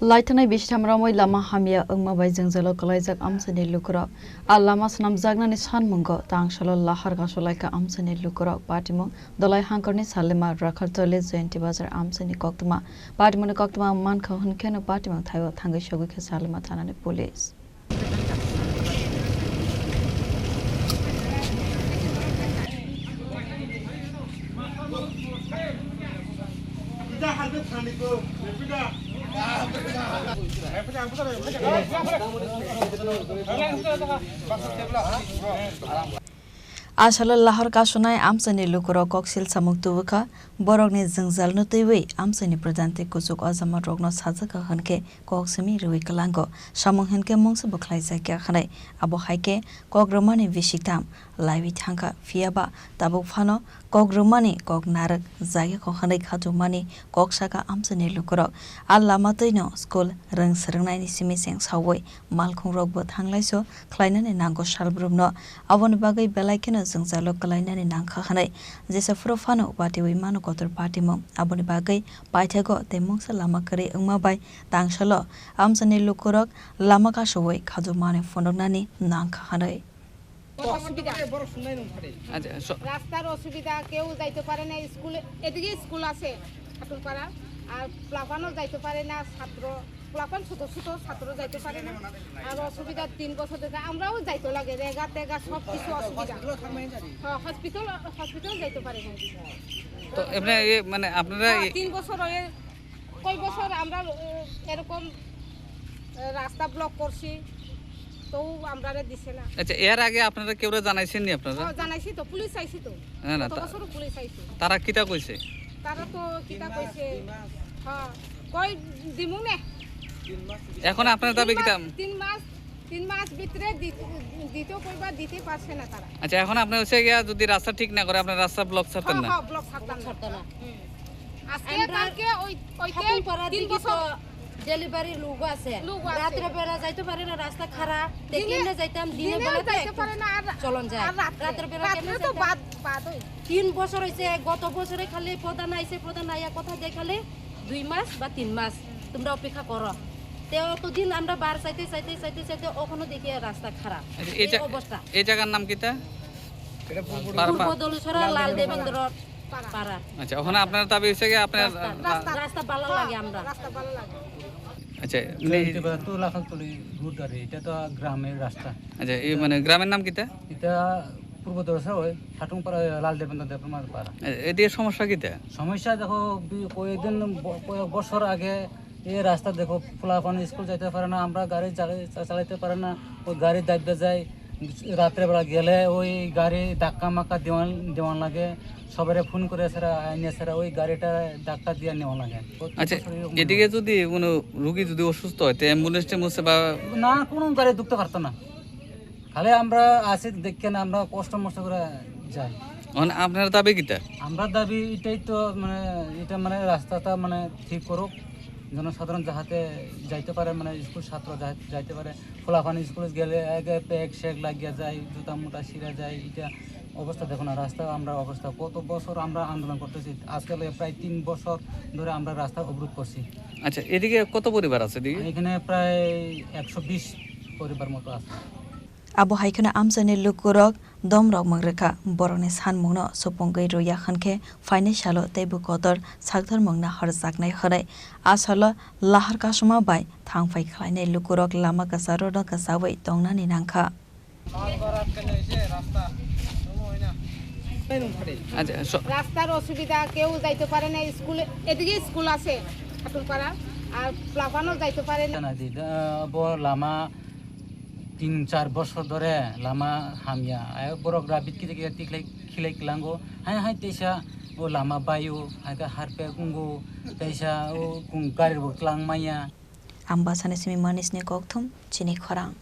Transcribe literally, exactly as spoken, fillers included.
Laithanai bisitham romwi lama hamya wngma bai jwngjalo kwlaijak amchaini lukurok. A lama swnamjaknani sanmungo tangsalo lahar kasulaikha amchaini lukurok. Patimung Dolai Hangkorni Salima Rakhartoli Jayanti Bazar amchaini koktwma. Patimungni koktwma mankha hwnkheno patimung thaio thangwi sogwikha Salima thanani police. Asalo lahar kasunai amchaini lukurok koksil samung tubukha, borokni jwngjalno twiwi amchaini pradhan tei kuchuk ojamarokno sajakha hwnkhe kok simi rwui kwlango. Samung hinkhe mungsa bo khlaijakya hwnwi. Abo hai khe kok rwmani bisiktham laiwi thangkha, phiyaba tabuk phano kok rwmani kok narwk jagya kok hwnwi khatukmani kok sakha amchaini lukurok. A lama twino school rwng swrwngnaini simi cheng saui malkhungrokbo thanglaiso khlainani nango salbrumno. Aboni bagwi belai kheno jwngjalo kwlainani nangkha hwnwi jesa phuru phano watwi mano kotor patimung. Aboni bagwi paithago tei mungsa lama kwrwi wngma bai tangsalo amchaini lukurok lama kasui khatukmani phunuknani nangkha hwnwi. অসুবিধা। আচ্ছা, স- রাস্তার অসুবিধা, কেউ যাইতে পারে না স্কুলে। এদিকে স্কুল আছে ঠাকুরপাড়া, আর প্লাবানও যাইতে পারে না ছাত্র, প্লাবান ছোট ছোট ছাত্র যাইতে পারে না। আর অসুবিধা তিন বছর থেকে আমরাও যাইতে লাগে, রেগা তেগা সব কিছু অসুবিধা। হ্যাঁ, হসপিটাল, হসপিটাল যাইতে পারে না। তো এমনি এ, মানে আপনারা হ্যাঁ, এ- তিন বছর হয়ে কয় বছর আমরা, এ, এরকম, এ, রাস্তা ব্লক করছি, তবু আমরারে দিছে না। আচ্ছা, এর আগে আপনারা কেউরে জানাইছেন নি আপনারা? হ্যাঁ, জানাইছি তো, পুলিশ আইছে তো। না, না, গত তা- বছরও পুলিশ আইছে। তারা কিতা কইছে? তারা তো কিতা কইছে? হ্যাঁ, কই দিমু নে। এখন আপনার দাবি তিন কিতা? মাস, তিন মাস, তিন মাস ভিতরে দি-, দিতে কইবা, দিতে পারছে না তারা। আচ্ছা, এখন আপনি হচ্ছে গিয়া যদি রাস্তা ঠিক না করে, আপনার রাস্তা ব্লক ছাড়তেন হ্যাঁ, না? হ্যাঁ, ব্লক ছাড়তাম না। ছাড়তাম না। হুম। আজকে আমরা কালকে ওই, ওই যে খাতুনপাড়ার তিন দিকে বছর তো ডেলিভারি লোক আছে। লোক আছে। রাত্রে বেলা যাইতে পারে না, রাস্তা খারাপ। তে দিনে, কেমনে যাইতাম? দিনে দিনে বেলা তো যাইতে একটু পারে না, আর চলন যায়। আর রাত্রে, রাত্রে বেলা রাত্রে কেমনে তো যাইতাম? বাদ, বাদ ওই। তিন বছর হইছে, গত বছরে খালি প্রধান আইছে, প্রধান আইয়া কথা দেখালে দুই মাস বা তিন মাস তোমরা অপেক্ষা করো। তে অতদিন আমরা বার চাইতে, চাইতে, চাইতে, চাইতে অখনো দেখি রাস্তা খারাপ। আচ্ছা, এই এই জা-, অবস্থা। এই জায়গার নাম কিতা? এটা পূর্ব পার-, পূর্ব পার-, দলুছড়া লাল দেবেন্দ্র পাড়া। আচ্ছা, ওখানে আপনার দাবি হচ্ছে কি আপনার রাস্তা, রা-, রাস্তা, রাস্তা ভালো লাগে আমরা। রাস্তা ভালো লাগে। আচ্ছা, এমনি জয়ন্তী বাজার তো লাখালতলি রোড আর এটা তো গ্রামের রাস্তা। আচ্ছা, এই মানে গ্রামের নাম কিতা? এটা পূর্ব দলুছড়া ওই খাটুংপাড়া, লাল দেবেন্দ্র দেবনাথ পাড়া। এ-, এদিকে সমস্যা কিতা? সমস্যা দেখো, বি-, কয়েকদিন ব-, কয়েক বছর আগে এই রাস্তা দেখো, পোলাপান স্কুল যাইতে পারে না, আমরা গাড়ি চালাই-, চা-, চালাইতে পারে না, ওই গাড়ি দাবিয়ে যায়, রাত্রেবেলা গেলে ওই গাড়ি ধাক্কা মাক্কা দেওয়ান, দেওয়ান লাগে, সবারে ফোন করে সেরা আইনে সেরা ওই গাড়িটা ধাক্কা দিয়ে নেওয়া লাগে। প্রত্যেক আচ্ছা, বছর এরকম এদিকে হয়। যদি কোনো রুগী যদি অসুস্থ হয়, তো অ্যাম্বুলেন্স ট্যাম্বুলেন্স বা না, কোনো গাড়ি ঢুকতে পারতো না। খালি আমরা আছি দেখেন, আমরা কষ্ট মষ্ট করে যাই। মানে আপনার দাবি কিতা? আমরা দাবি এটাই তো, মানে, এটা মানে রাস্তাটা মানে ঠিক করুক, জনসাধারণ যাহাতে যাইতে পারে, মানে স্কুল ছাত্র যা-, যাইতে পারে। পোলাপান স্কুলে গেলে আগে প্যাক স্যাক লাগিয়া যায়, জুতা মুতা ছিঁড়া যায়, এটা অবস্থা দেখো না, রাস্তা আমরা অবস্থা, কত বছর আমরা আন্দোলন করতেছি, আজকে লগে প্রায় তিন বছর ধরে আমরা রাস্তা অবরোধ করছি। আচ্ছা, এদিকে কত পরিবার আছে এদিকে? এখানে প্রায় একশো বিশ পরিবার মতো আছে। Abo hai kheno amchaini lukurok domrok mwng rwkha, borokni sanmungno supungwi rwya hwnkhe phainai salo teibo kotor sakthormung nahorjaknai hwnwi. A salo lahar kasuma bai thangphai khlainai lukurok lama kwcharokno kwchaui tongnani nangkha. আচ্ছা, স- রাস্তার অসুবিধা, কেউ যাইতে পারে না স্কুলে, এদিকে স্কুল আছে ঠাকুরপাড়া, আর প্লাবানও যাইতে পারে না। Sana di, da, bo lama tin char bosor dore lama hamya. Ai borok rabit kisa kisa tiklai khilai klango. Hai hai teisa o lama bayo, hai khe harpek wngo, teisa o kung gari bo klang manya. Ang bwsani simi Manisni kokthum chini khorang.